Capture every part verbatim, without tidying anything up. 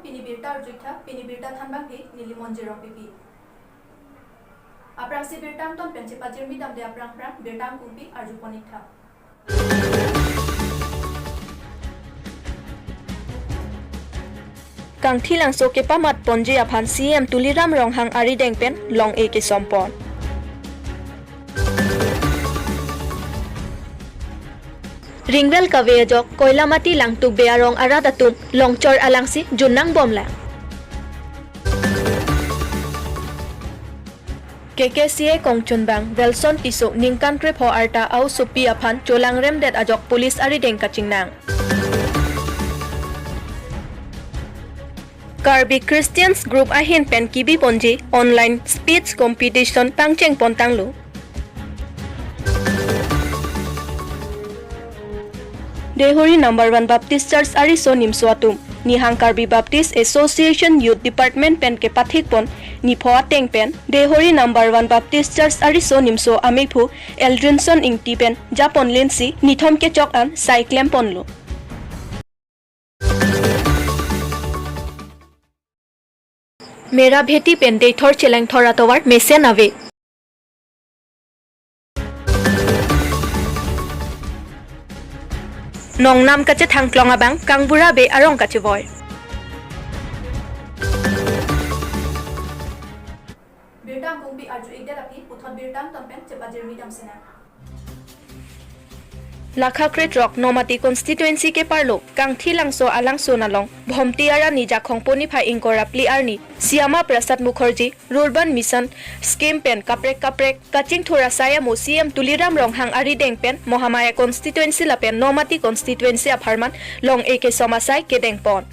Pini birta arju-iktha, pini birta thanbangke neli Monjir Rongpipi. Aphrangsi birta angton pen chepajirmi damde aphrang aphrang birta angkungpi arjupon-iktha. Kangthilangso kepamat ponji aphan C E M Tuliram Ronghang arideng pen long-e kesompon. Ringvel kave ajok Koilamati Langtuk Bey arong arat atum longchor alangsi junnang bomlang. K K C A kongchunbang Welson Tisso ningkan krepho arta aosopi aphan cholangremdet ajok police arideng kachingnang. Karbi Christians Group ahin pen kibi ponji online speech competition pangcheng pontanglo. Dehori number one Baptist Church ariso nimso atum, Nihang Karbi Baptist Association Youth Department pen kepathik pon nipho ateng pen, Dehori number one Baptist Church ariso nimso amephu Eldrinson Ingti pen japon lensi nithom kechok an sai klem ponlo. Mera bheti pen Deithor chelangthor atovar mesen ave. Nongnam kachethangklong abang Kangbura Bey arong kachevoi. Birta angkungpi arju-ikdet aphi puthot birta angton pen chepajirmi damsinang. Lakha krethrok Nomati constituency keparlo Kangthilangso alangsun along Bhomti arni Jakhong poniphai ingkoi ra phli arni Syama Prasad Mukherjee Rural Urban Mission scheme pen kaprek kaprek kachingthur asai amo C E M Tuliram Ronghang arideng pen Mahamaya constituency lapen Nomati constituency apharman long-e kesom asai kedengpon.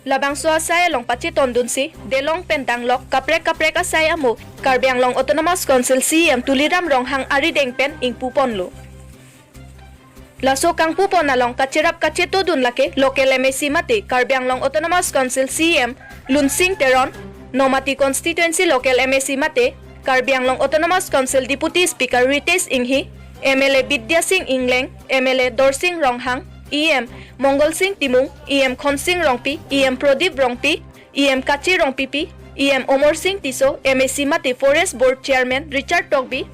Labangso asai along pachetondunsi delong pen danglok kaprek kaprek asai amo Karbi Anglong Autonomous Council C E M Tuliram Ronghang arideng pen ingpuponlo. Laso kangpupon along kacherap kachetodun lake local M A C mate Karbi Anglong Autonomous Council C E M Lunsing Teron, Nomati constituency local M A C mate Karbi Anglong Autonomous Council Deputy Speaker Ritesh Enghi, M L A Bidya Sing Engleng, M L A Dorsing Ronghang, E M Mongol Sing Timung, E M Khonsing Rongpi, E M Prodip Rongpi, E M Kachi Rongpipi, E M Omor Sing Tisso, M A C mate Forest Board Chairman Richard Tokbi,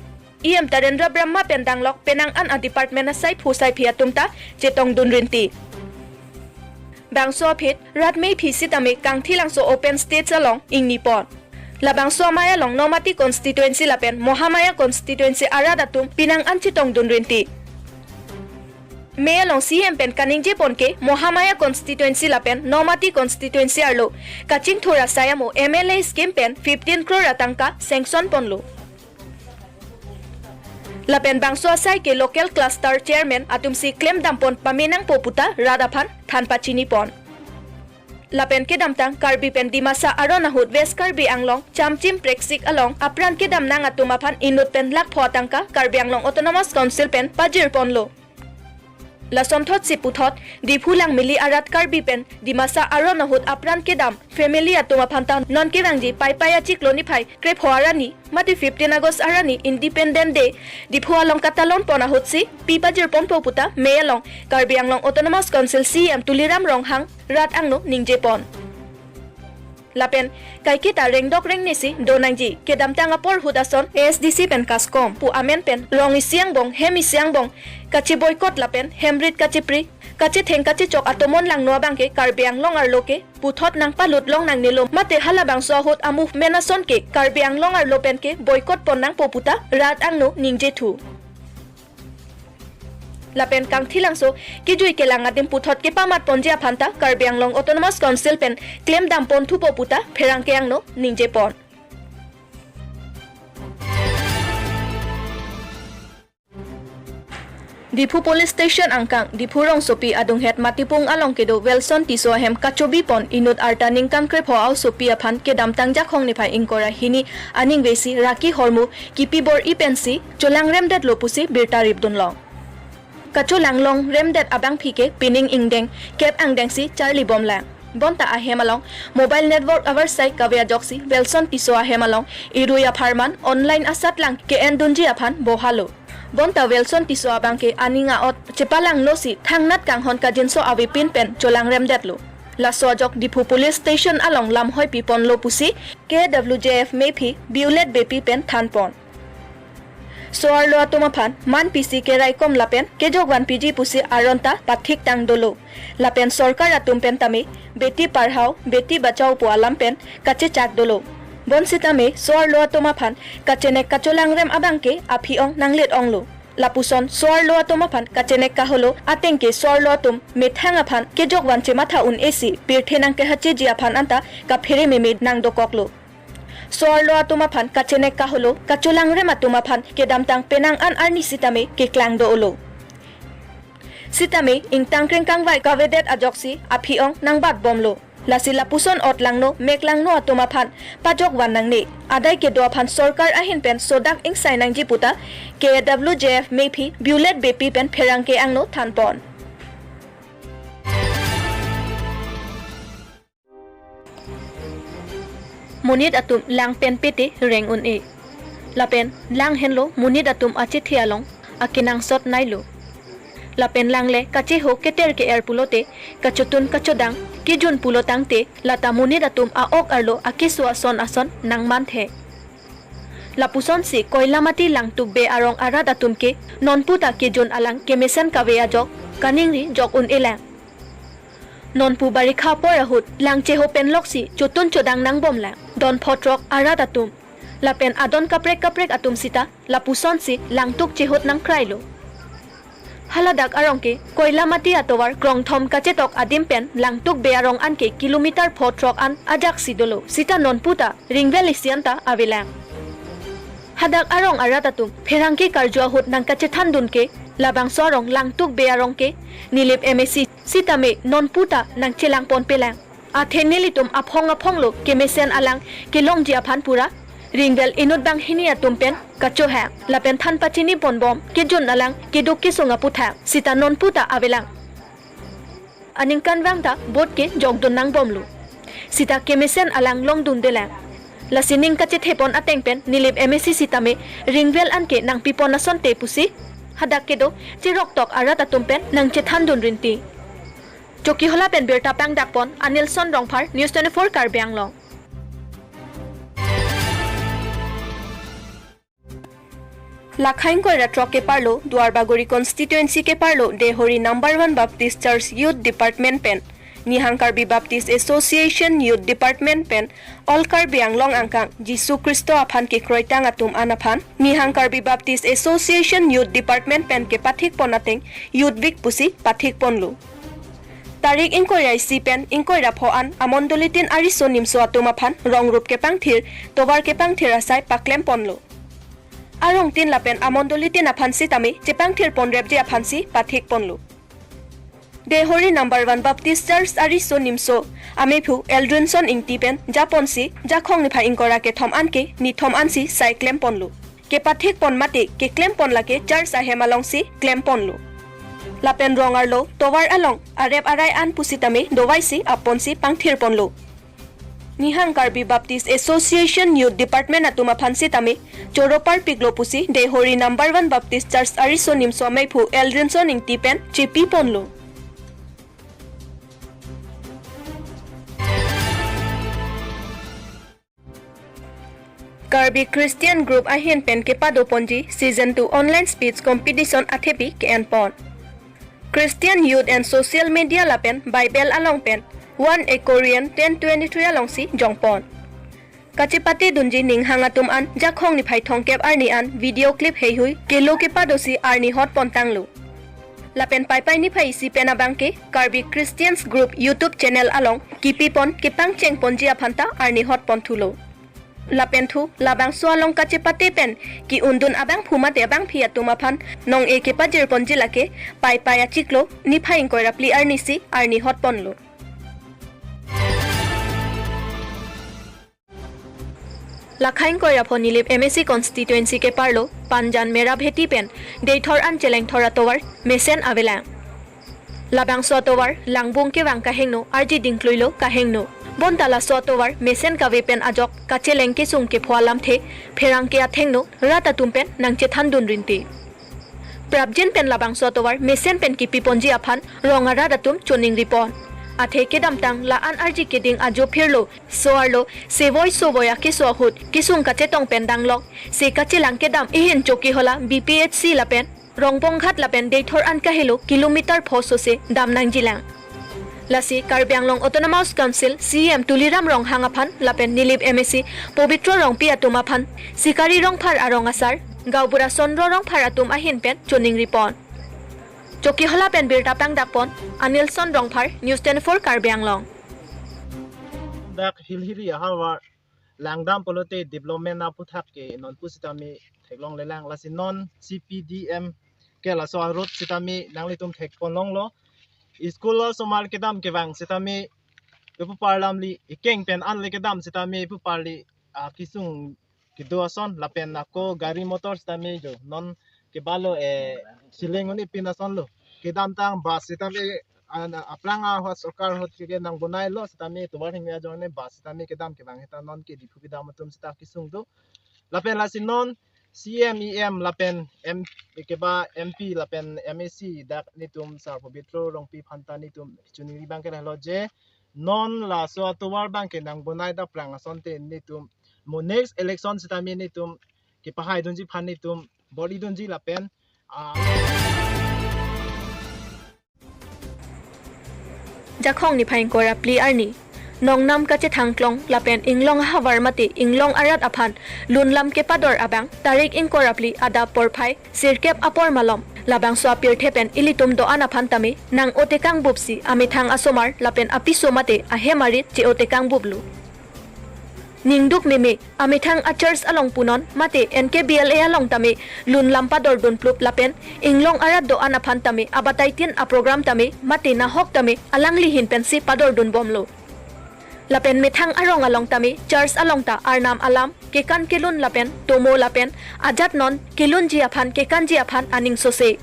E M Tarendra Brahma pen danglok penang an a department asai phu sai phi atum ta chetongdun rinti. Bangso aphi rat mei phi sitame Kangthilangso open stage along ingnipon. Labangso amei along Nomati constituency lapen Mahamaya constituency arat atum penang an chetongdun rinti. Mei along C E M pen kaningjepon ke Mahamaya constituency lapen Nomati constituency arlo kachingthur asai amo M L A scheme pen fifteen crore atangka sanction ponlo. Lapen bangso asai ke local cluster chairman atumsi klemdampon pamenangpo puta rat aphan than pachinipon. Lapen kedamtang Karbi pen Dimasa aron ahut West Karbi Anglong Chamchim Preksik along apran kedamnang atum aphan inut pen lakh pho atangka Karbi Anglong Autonomous Council pen pajirponlo. Lasonthotsi puthot Diphu Langmili arat Karbi pen Dimasa aron ahut apran kedam family atum aphan ta non kevangji Paipai achiklo niphai krepho arni mate fifteen August arni Independent Day Diphu along katalonpon ahutsi pi pajirponpo puta mei along Karbi Anglong Autonomous Council C E M Tuliram Ronghang rat angno ningjepon. Lapen kaiketa rengdok rengnesi donangji kedamtang apor ahut ason A S D C pen kaskom pu amen pen rong isi angbong hem isi angbong kache boycott lapen hem rit kachepri kachetheng kachechok atomon langno abangke Karbi Anglong arlo ke puthot nangpalut long nangnelo mate halabangso ahut a movement ason ke Karbi Anglong arlo pen ke boycott ponnangpo puta rat angno ningjethu. Lapen Kangthilangso kejui kelang adim puthot kepamatponji aphan ta Karbi Anglong Autonomous Council pen klemdamponthupo puta pherangke angno ningjepon. Diphu Police Station angkang Diphu rongsopi adunghet Matipung along kedo Welson Tisso ahem kachobipon inut arta ningkan krepho aosopi aphan kedamtang Jakhong niphai ingkoi ra hini aningvesi raki hormu kipi bor-i pensi cholangremdetlo pusi birta ripdunlong. Kacholanglongremdet abangpi ke pining ingdeng kep angdengsi charlibomlang. Bonta ahem along mobile network avarsai kave ajoksi Welson Tisso ahem along irui apharman online asatlang ke-endunji aphan bohalo. Bonta Welson Tisso abangke aning a-ot chepalangnosi thangnat kanghon kajinso avepin pen cholangremdetlo. Laso ajok Diphu Police Station along lamhoi piponlo pusi K W J F mephi Violet Beypi pen thanpon. So-arlo atum aphan man pisi keraikom lapen kejokvan piji pusi aron ta pathiktang dolo. Lapen sorkar atum pen tame Beti Padhao, Beti Bachao pu alam pen kachechak dolo. Bonsitame so-arlo atum aphan kachenek kacholangrem abangke aphi-ong nanglit-onglo. Lapuson so-arlo atum aphan kachenek kaholo ateng ke so-arlo atum methang aphan kejokvan chematha un-esi pirthe nangkehacheji aphan anta kaphere meme nangdokoklo. So-arlo atum aphan kachenek kaholo kacholangrem atum aphan kedamtang penang an arni sitame keklang do-olo. Sitame ingtang krengkangvai kavedet ajoksi aphi-ong nangbatbomlo. Lasi lapuson ot langno mek langno atum aphan pajokvan nangne. Adai kedo aphan sorkar ahin pen sodak ingsai nangji puta K W J F mephi Violet Beypi pen pherangke angno thanpon. Monit atum lang pen pete reng un-e. Lapen lang henlo monit atum achethe along akenangsot nailo. Lapen langle kacheho keter ke-er pulote kachotun kachodang kejun pulo tangte lata monit atum a-ok arlo akeso ason ason nangmanthe. Lapusonsi Koilamati Langtuk Bey arong arat atum ke nonpu ta kejun alang kemesen kave ajok kaningri jok un-elang. Nonpu barikha apor ahut lang cheho pen loksi chotun chodang nangbomlang don photrok arat atum. Lapen adon kaprek kaprek atum sita lapusonsi langtuk chehut nangkrailo. Haladak arong ke Koilamati atovar krongthom kachetok adim pen Langtuk Bey arong anke kilometer photrok an ajaksi dolo. Sita nonpu ta ringvel isi anta avelang. Hadak arong arat atum pherangke karju ahut nangkachethandun ke labangso arong Langtuk Bey arong ke Nilip M A C sitame nonpu ta nangchelangponpelang. Athe nelitum aphong aphonglo kemesen alang kelongji aphan pura ringvel inut banghini atum pen kachohang lapen than pachiniponbom kejun alang keduk kesung aputhak sita nonpu ta avelang. Aningkanvang ta vote ke jokdun nangbomlo. Sita kemesen alang longdundelang. Lasi ning kachethepon ateng pen Nilip M A C sitame ringvel anke nangpipon asonte pusi hadak kedo cheroktok arat atum pen nangchethandun rinti. Chokihola pen birta pangdakpon Anilson Rongphar, News twenty-four Karbi Anglong. Lakha ingkoi ra throk keparlo Duarbagori constituency keparlo Dehori number one Baptist Church Youth Department pen Nihang Karbi Baptist Association Youth Department pen All Karbi Anglong angkang Jisu Khristo aphan kekroitang atum an aphan Nihang Karbi Baptist Association Youth Department pen kepathikpon ateng Youth Week pusi pathikponlo. Tarik ingkoi ra isi pen ingkoi ra pho an amondolitin ariso nimso atum aphan rongrup kepangthir tovar kepangthir asai paklemponlo. Arongtin lapen amondolitin aphan sitame chepangthirponrepji aphansi pathikponlo. Dehori number one Baptist Church ariso nimso amephu Eldrinson Ingti pen japonsi Jakhong niphai ingkoi ra kethom anke nithom ansi sai klemponlo. Kepathikpon mate keklempon lake church ahem alongsi klemponlo. Lapen rong arlo tovar along arep arai an pusitame dovaisi apponsi pangthirponlo. Nihang Karbi Baptist Association Youth Department atum aphan sitame choro parpiklo pusi Dehori number one Baptist Church ariso nimso amephu Eldrinson Ingti pen chepiponlo. Karbi Christian Group ahin pen kepadoponji Season two Online Speech Competition athepi ke-enpon. Christian Youth and Social Media lapen Bible along pen One Koreans ten twenty-three alongsi jongpon. Kachepatedunji ninghang atum an Jakhong niphai thomkep arni an video clip heihui kelo kepadosi arni hotpontanglo. Lapen Paipai niphai isi pen abangke Karbi Christians Group YouTube channel along kipipon kepangchengponji aphanta arni hotponthulo. Lapenthu labangso along kachepate pen ke-undun abangphu mate abangpi atum aphan nong-e kepajirponji lake Paipai achiklo niphai ingkoi ra phli arnisi arni hotponlo. Lakha ingkoi ra pho Nilip M A C constituency keparlo Panjan Merabheti pen Deithor an chelengthor atovar mesen avelang. Labangso atovar langbung kevang kahingno arji dingkluilo kahingno. Bonta laso atovar mesen kave pen ajok kacheleng kesung kepho alamthe pherangke athengno rat atum pen nangchethandun rinti. Prapjin pen labangso atovar mesen pen kipiponji aphan rong arat atum choningripon. Athe kedamtang la-an arji keding ajo phirlo, so-arlo, sevoi sovoi akeso ahut kesung kachetong pen danglok, se kachelang kedam ahin Chokihola B P H C lapen Rongbonghat lapen Deithor an kahelo kilometer pho sose dam nangjilang. Lasi Karbi Anglong Autonomous Council C E M Tuliram Ronghang aphan lapen Nilip M A C Pobitro Rongpi atum aphan Sikari Rongphar arong asar, Gaonbura Sondro Rongphar atum ahin pen choningri pon. Chokihola pen birta pangdak pon Anilson Rongphar, News twenty-four Karbi Anglong. Dak Hilhiri ahavar langdam pulote development aputhak ke non pusitame theklonglelang, lasi non C P D M ke laso a-road sitame nanglitum thekponlonglo. School osomar kedam kevang sitame ipuparli ikeng pen anle kedam sitame ipuparli akesung kedo ason lapen ako gari motor sitame jo non kebalo, eh, siling un-e pin asonlo. Kedamtang bus sitame an aphrang ahut sorkar ahut ke nangbonailo sitame tovar hingme ajoine bus sitame kedam kevang heta non ke Diphu kedam atum sita kesung do. Lapen lasi non C M, E M lapen M keba M P lapen M A C dak netum Sar Pobitro Rongpi aphanta netum choningri abang ke lahelo je non laso atovar abang ke nangbonai dapprang asonte netum mo next election sitame netum kepahaidunji aphan netum bor-idunji lapen, ah, Jakhong niphai ingkoi ra phli arni Nongnam kachethang klong lapen inglong ahavar mate inglong arat aphan lun lam kepador abang tarik ingkoi ra phli adap porphai sirkep apor malom labangso apirthe pen ilitum do-an aphan tame nang-o tekang bupsi amethang asomar lapen apiso mate ahem arit che-o tekang buplo. Ningduk meme amethang a-church along punon mate N K B L A along tame lun lam padordun plup lapen inglong arat do-an aphan tame abataitin aprogram tame mate nahok tame alangli ahin pensi padordun bomlo. Lapen methang arong along tame church along ta Arnam alam, kekan kelun lapen tomo lapen ajat non kelunji aphan kekanji aphan aning sose.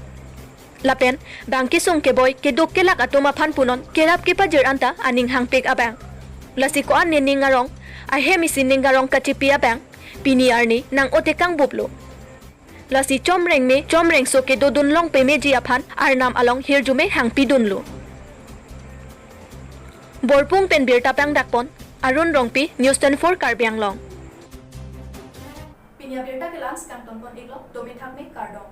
Lapen bang kesung keboi keduk kelak atum aphan punon kerap kepajir anta aning hangpik abang. Lasi ko-an nening arong ahem isi ning arong kachipi abang pini arni nang-o tekang buplo. Lasi chomreng me chomrengso kedodun long pemeji aphan Arnam along hirjume hangpidunlo. Borpung pen birta pangdak pon Arun Rongpi, News twenty-four Karbi Anglong. Pini abirta ke la-an si kangton pon iklo, dome thakme, kardom.